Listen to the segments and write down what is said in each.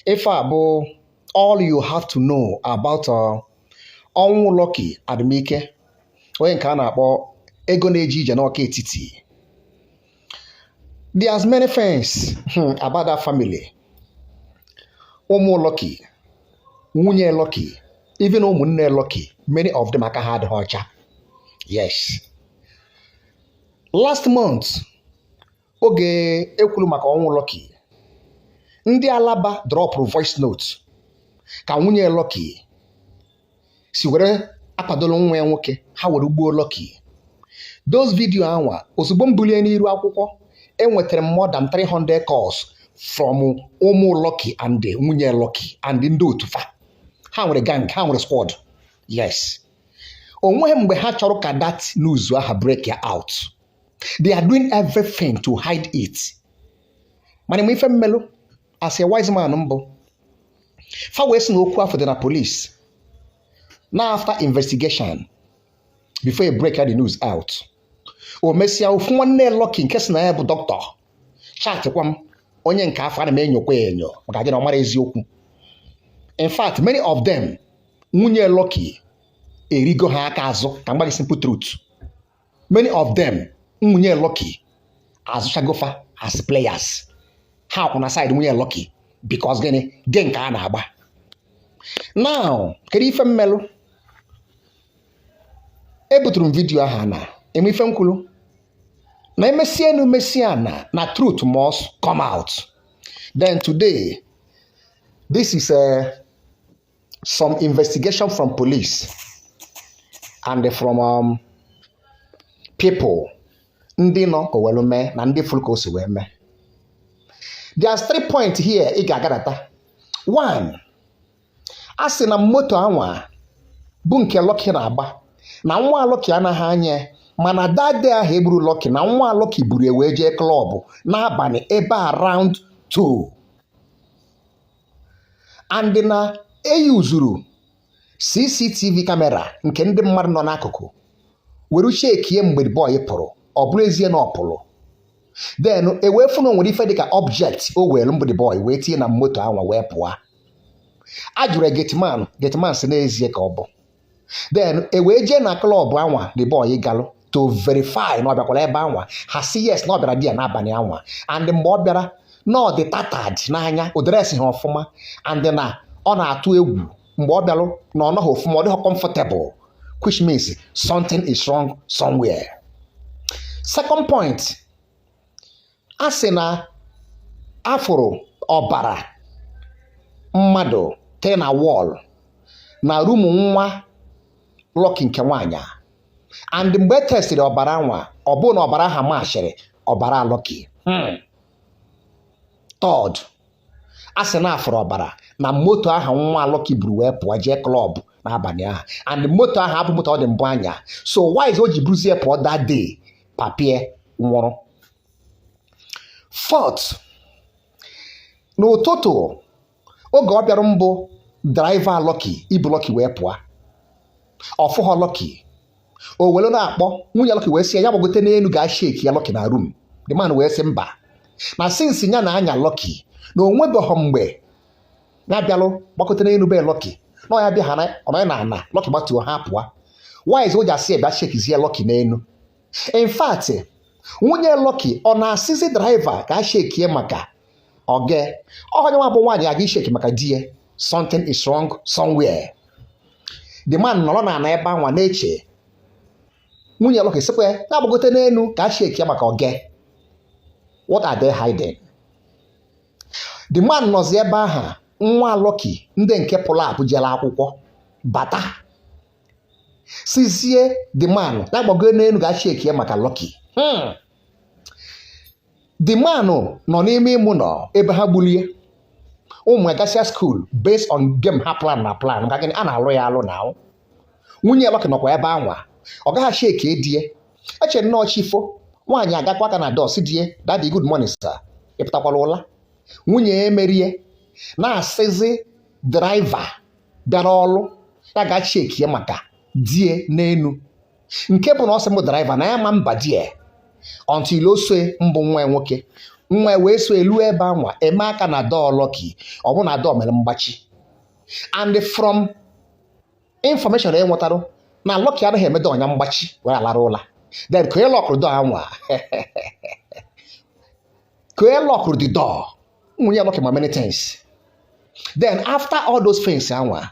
Ife a bụ all you have to know about ọnwụ Lucky Adumike, onye nke a na-akpọ ego na-eje ije n'Ọka Etiti. There's many things about that family. Ụmụ Lucky, nwunye Lucky, even ụmụnne Lucky, many of them aka ha adịghị ọcha. Yes. Last month, oge ekwuru maka ọnwụ Lucky, ndị Alaba dropụrụ voice note ka nwunye Lucky si were akwadolo nwa ya nwoke ha were gbuo Lucky. Those video anwa, ozugbo m bulie n'iru akwụkwọ, enwetara m more than 300 calls from ụmụ Lucky and nwunye Lucky and ndị otu fa. Ha nwere gang, ha nwere squad. Yes. O nweghị mgbe ha chọrọ ka that news aha break ya out. They are doing everything to hide it. Mana mgbe ife mmelụ, as a wise man mbụ, fa wee sị na okwu afọ dị na police. Na after investigation, before e break the news out. O mesịa, ofu nwanne Lucky nke sị na ya bụ dọkịta chatkwa m, onye nke afọ ana m enyokwa ya enyo maka gị na ọ mara eziokwu. In fact, many of them, nwunye Lucky erigo ha aka azụ. Ka m gwa gị simple truth. Many of them, nwunye Lucky azụchagofa as players. Ha kwụ na side nwunye Lucky because gịnị gị nke a na-agba. Now, kedu ife mmelụ? Ebuturu m video ahụ na eme ife m kwuru na emesie enu mesie ana na truth must come out. Then today, this is some investigation from police and from people ndị nọ ka o welu mee na ndị fụrụ ka o si wee mee. There's three points here ị ga-agadata. One, a sị na moto anwa bụ nke Lucky na-agba na nwa Lucky anaghị anya, mana that day ahụ egburu Lucky na nwa Lucky buru e wee jee club n'abalị ebe around 2, and na eyuzuru CCTV camera nke ndị mmadụ nọ n'akụkụ were chekie mgbe the boy pụrụ. Ọ bụrụ ezie na ọ pụrụ, then e wee fụ na o nwere ife dịka object o were mbụ the boy wee tinye na moto anwa wee pụọ. A jụrụ gateman, gateman si n'ezie ka ọ bụ. Then e wee jee na club anwa the boy galụ to verify na ọ bịakwara ebe anwa. Ha si yes, na ọ bịara di ya n'abalị anwa, and mgbe ọ bịara na ọ dị tattered n'anya, o dress ha ọfụma, and na ọ na-atụ egwu mgbe ọ bịalụ, na ọ nọghị ọfụma, ọ dịghị comfortable, which means something is wrong somewhere. Second point, a sị na afụrụ ọbara mmadụ tee na wall na room nwa Lucky nke nwaanyị a, and mgbe e testịrị ọbara nwa, ọ bụrụ na ọbara ha mashịrị ọbara Lucky. Third, a sị na afụrụ ọbara na moto ahụ nwa Lucky buru wee pụọ jee club n'abalị ahụ, and moto ahụ abụ moto ọ dị mbụ anya, so why is o ji buruzie pụọ that day papie nwụrụ? Fourth, n'ụtụtụ oge ọ bịara mbụ, driver Lucky ibu Lucky wee pụọ, ọfụghọ Lucky. O were na-akpọ nwunye Lucky wee sị ya ya gbagote n'elu gaa shake ya Lucky na room. The man wee sị mba, na since ya na-anya Lucky na o nwebeghị mgbe ya bịalụ gbagote n'elu be Lucky, na ọ ya bịa ha na ọ nọ na ana Lucky gbatuo ha pụọ. Why is o ji asị ya bịa shakezie Lucky n'elu? In fact, nwunye Lucky ọ na-asịzi driver ka a shakie maka oge onye nwa bụ nwaanyị aga ishake maka di ya? Something is wrong somewhere. The man nọrọ na ana ebe anwa na-eche nwunye Lucky sịkwa ya na-agbagote n'elu ka a shake ya maka oge. What are they hiding? The man nọzi ebe ahụ, nwa Lucky ndị nke pụrụ apụ jere akwụkwọ bata, sizie the man ya gbago n'elu ga shake ya maka Lucky. The man nọ n'ime ịmụ nọ ebe ha gbulie ụmụ ya gasịa school based on game ha plan na plan maka gịnị a na-alụ ya alụ na nwunye Lucky nọkwa ebe anwa, ọ gaghị shake die eche nnọọ chifo. Nwaanyị agakwa aka na door si die, "Daddy, good morning sir, ị pụtakwara ụla?" Nwunye ya emerie na-asịzi driver bịara ọlụ ya ga chekie maka die n'enu, nke bụ na ọ sị m driver na ya ma mba die until o soe mbụ nwa ya nwoke. Nwa wee so elu ebe anwa eme aka na door Lucky, ọ bụ na door mere mgbachi. And from information e nwetarụ na Lucky anaghị eme door nya mgbachi were alara ụla. Then ka onye lockụrụ door anwa, ka onye lockụrụ the door, nwunye Lucky ma many things. Then after all those things anwa,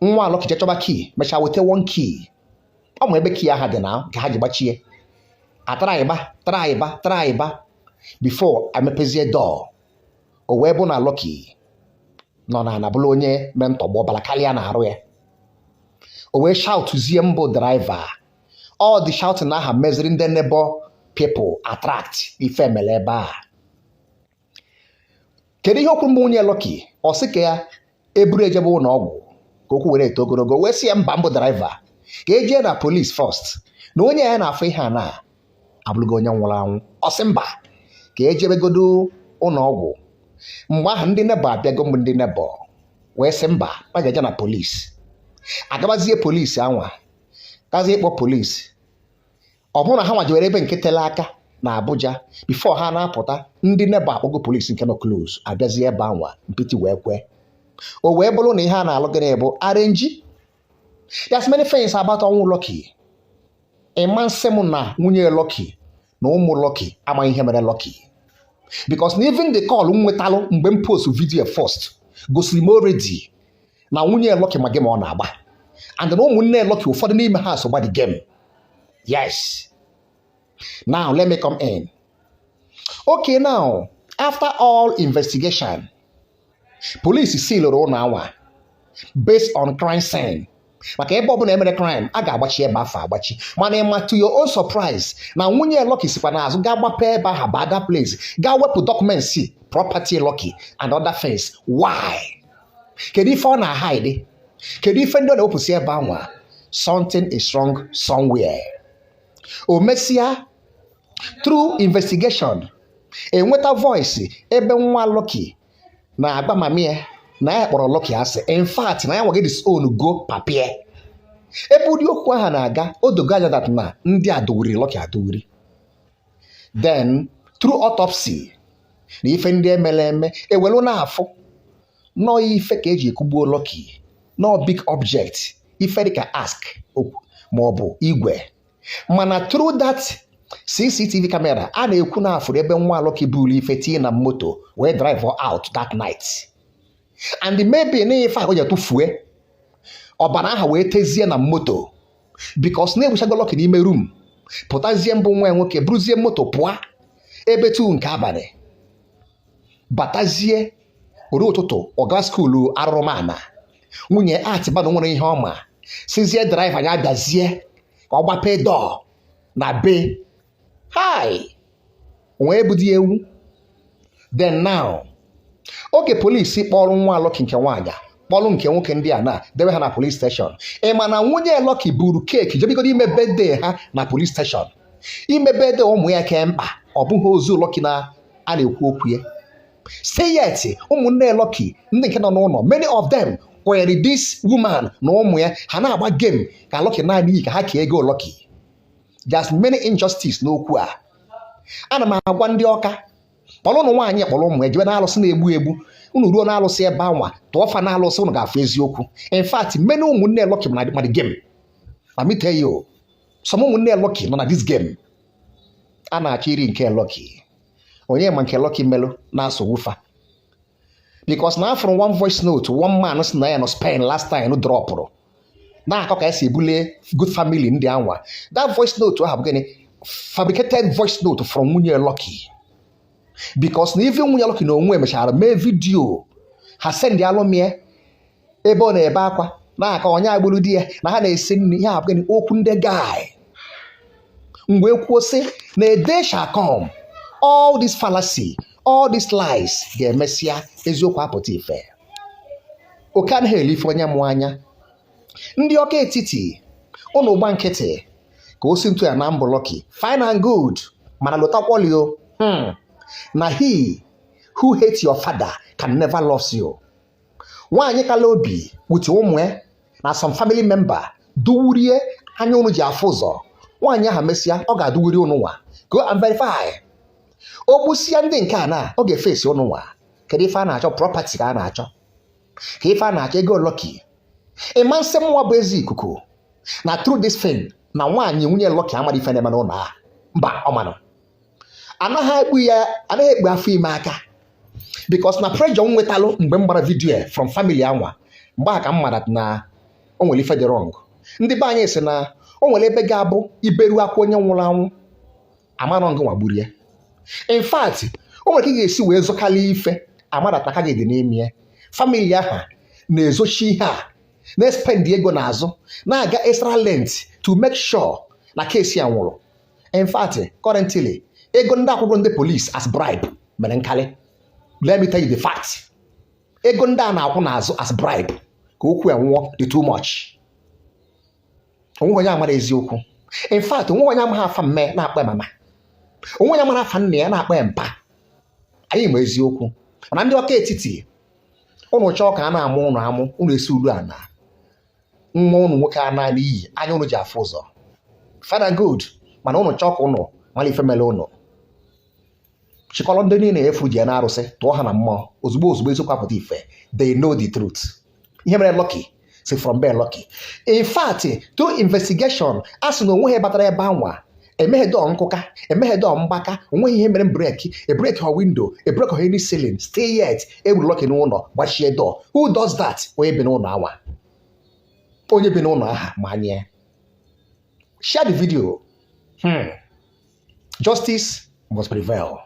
nwa Lucky jee chọba key, mechaa weta one key. Ọ ma ebe key aha dị na ka ha ji gbachie. Atraiba traiba traiba before emepezie door, o wee bụ na Lucky nọ na ana, bụrụ onye mee ntọgbọ, ọbara karịa na arụ ya. O wee shoutzie mbụ driver. All the shouting aha meziri ndị neighbor people attract ife mere ebe a. Kedu ihe okwu mbụ nwunye Lucky? Ọ sị ka ya eburu ejebe ụlọ ọgwụ ka okwu were eto ogologo. Wee sị ya mba, mbụ driver, ka ejee na police first, na onye ya na-afụ ihe a na abụrụgo onye nwụrụ anwụ. Ọ sị mba, ka ejebegodo ụlọ ọgwụ. Mgbe ahụ ndị neighbor abịago mbụ, ndị neighbor wee sị mba, a ga-eje na police. Agabazie police anwa, gazie ịkpọ police, ọ bụrụ na ha nwajewere ebe nke tere aka na Abuja. Before ha na-apụta, ndị neighbor akpọgo police nke nọ close, abịazie ebe anwa mpịtị wee kwe. O wee bụrụ na ihe a na-alụ gịnị bụ arrange. There's many things about ọnwụ Lucky. Ịma nsị m na nwunye Lucky na ụmụ Lucky amaghị ihe mere Lucky, because na even the call m nwetalụ mgbe m post video first gosiri m already na nwunye Lucky ma gị ma ọ na-agba, and na ụmụnne Lucky, ụfọdụ n'ime ha so gba the game. Yes, now let me come in. Okay, now after all investigation, police sealụrụ ụlọ anwa based on crime scene, maka ebe ọbụla emere crime, a ga-agbachi ebe afọ agbachi. Mana ịma, to your own surprise, na nwunye Lucky sikwa n'azụ gaa gbapee ebe ahụ, ba that place, gaa wepụ documents, property Lucky and other things. Why? Kedu ife ọ na-hide? Kedu ife ndị ọ na-ewepụsị ebe anwa? Something is wrong somewhere. O mesịa, through investigation, enweta voice ebe nwa Lucky na-agba mami ya na ya kpọrọ Lucky asị, in fact na ya nweghị disown go papie. Ebe ụdị okwu ahụ na-aga, o dogo anya that na ndị a dowuri Lucky adowuri. Then through autopsy na ife ndị emere eme, ewelu na-afụ nọọ ife ka eji ekugbuo Lucky, nọọ big object, ife dịka ask ma ọ bụ igwe. Mana through that CCTV camera, a na-ekwu na afụrụ ebe nwa Lucky buru ife tinye na moto wee drive out that night, and maybe na ife ahụ ji tụfue ọbara ahụ wee tezie na moto, because na-egbuchago Lucky n'ime room, pụtazie mbụ nwa ya nwoke buruzie moto pụọ ebe 2 nke abalị, batazie oru ụtụtụ, ọga school arụrụmana. Nwunye atịbanụ nwere ihe ọma, sizie driver ya bịazie ka ọ gbapee door na be hai wee budi ewu. Then now, oge polisi kpọrọ nwa Lucky nke nwaanyị, kpọrọ nke nwoke, ndị a na debe ha na police station. Ị ma na nwunye Lucky buru cake jebigodo ime birthday ha na police station, ime birthday ụmụ ya kee mkpa? Ọ bụghị ozu Lucky na a na-ekwu okwu ya. Say yet ụmụnne Lucky ndị nke nọ n'ụlọ, many of them kwanyere this woman na ụmụ ya, ha na-agba game ka Lucky naanị iyi ka ha kee ego Lucky. There's many injustice n'okwu a. Ana m agwa ndị ọka, kpọrọ ụnụ nwaanyị, kpọrọ ụmụ ya jebe na-alụsị na-egbu egbu. Unu ruo na-alụsị ebe anwa, tụọ fa na-alụsị, unu ga-afụ eziokwu. In fact, many ụmụnne Lucky ma the game. Let me tell you, some ụmụnne Lucky nọ na this game a na-achọ iri nke Lucky. Onye ma nke Lucky melụ na-asọ wufa? Because na afụrụ one voice note one man si na ya nọ Spain last time dropụrụ, na-akọ ka esi ebule good family ndị anwa. That voice note ahụ bụ gịnị? Fabricated voice note from nwunye Lucky, because na even nwunye Lucky na onwe mechara mee video ha send alụmie ebe ọ na-ebe akwa, na-akọ onye agburu di ya na ha na-esi nri ya. Bụ gịnị? Okwu ndị guy mgbe kwuo sị na a day shall come, all this fallacy, all these lies ga-emesịa, eziokwu apụta ife. Oke anaghị eli ife onye mụ anya. Ndị ọka etiti, ụnụ gba nkịtị ka o si ntụ ya na mbụ Lucky, fine and good, mana lụtakwalio na he who hates your father can never love you. Nwaanyị kala obi with ụmụ ya na some family member duwurie anya ụnụ ji afụ ụzọ. Nwaanyị ahụ mesịa, ọ ga-adụwuri ụnụ nwa. Go and verify. O gbusia ndị nke a na ọ ga-efesi ụnụ nwa. Kedu ife a na-achọ? Property ka a na-achọ, ka ife a na-achọ ego Lucky. Ịma nsị mụnwa bụ ezi ikuku na through this thing na nwaanyị nwunye Lucky amara ife na-eme n'ụlọ a. Mba, ọ manụ anaghị ekpu ya, anaghị ekpu afọ ime aka, because na pressure m nwetalụ mgbe m gbara video from family anwa, mgbe a ka m mara na o nwere ife dị wrong. Ndị be anyị sị na o nwere ebe ga-abụ iberu akwa onye nwụrụ anwụ, amarọ ngị nwa gburu ya. In fact, o nwere ka ị ga-esi wee zọkalị ife amarata aka gị dị n'ime ya. Family aha na-ezochi ihe a, na-espend ego n'azụ, na-aga extra length to make sure na case ya nwụrụ. In fact, currently, ego ndị akwụkwọ ndị police as bribe mere nkalị. Let me tell you the fact, ego ndị a na-akwụ n'azụ as bribe ka okwu ya nwụọ dị too much. Onweghị onye amara eziokwu. In fact, onweghị onye amaghị afa mme na-akpọ ya mama, onwe onye mara afa nna ya na-akpọ ya mpa. Anyị ma eziokwu. Mana ndị ọka etiti, ụnụ chọọ ka a na-amụ ụnụ amụ, ụnụ esi ulu ana nwa ụnụ nwoke a na n'iyi anya ụnụ ji afụ ụzọ. Fine and good, mana ụnụ chọọ ka ụnụ mara ife mere, ụnụ chịkọrọ ndị niile efu ji ya na-arụsị, tụọ ha na mmụọ ozugbo ozugbo, eziokwu apụta ife. They know the truth. Ihe mere Lucky si from be Lucky. In fact, through investigation, a sị na onweghị batara ebe anwa, emeghe door nkụka, emeghe door mgbaka, onweghị ihe mere break, e break her window, e break her any ceiling. Still yet, egburu Lucky n'ụlọ, gbachie door. Who does that? Onye bi n'ụlọ anwa, onye bi n'ụlọ aha ma anya. Share the video. Justice must prevail.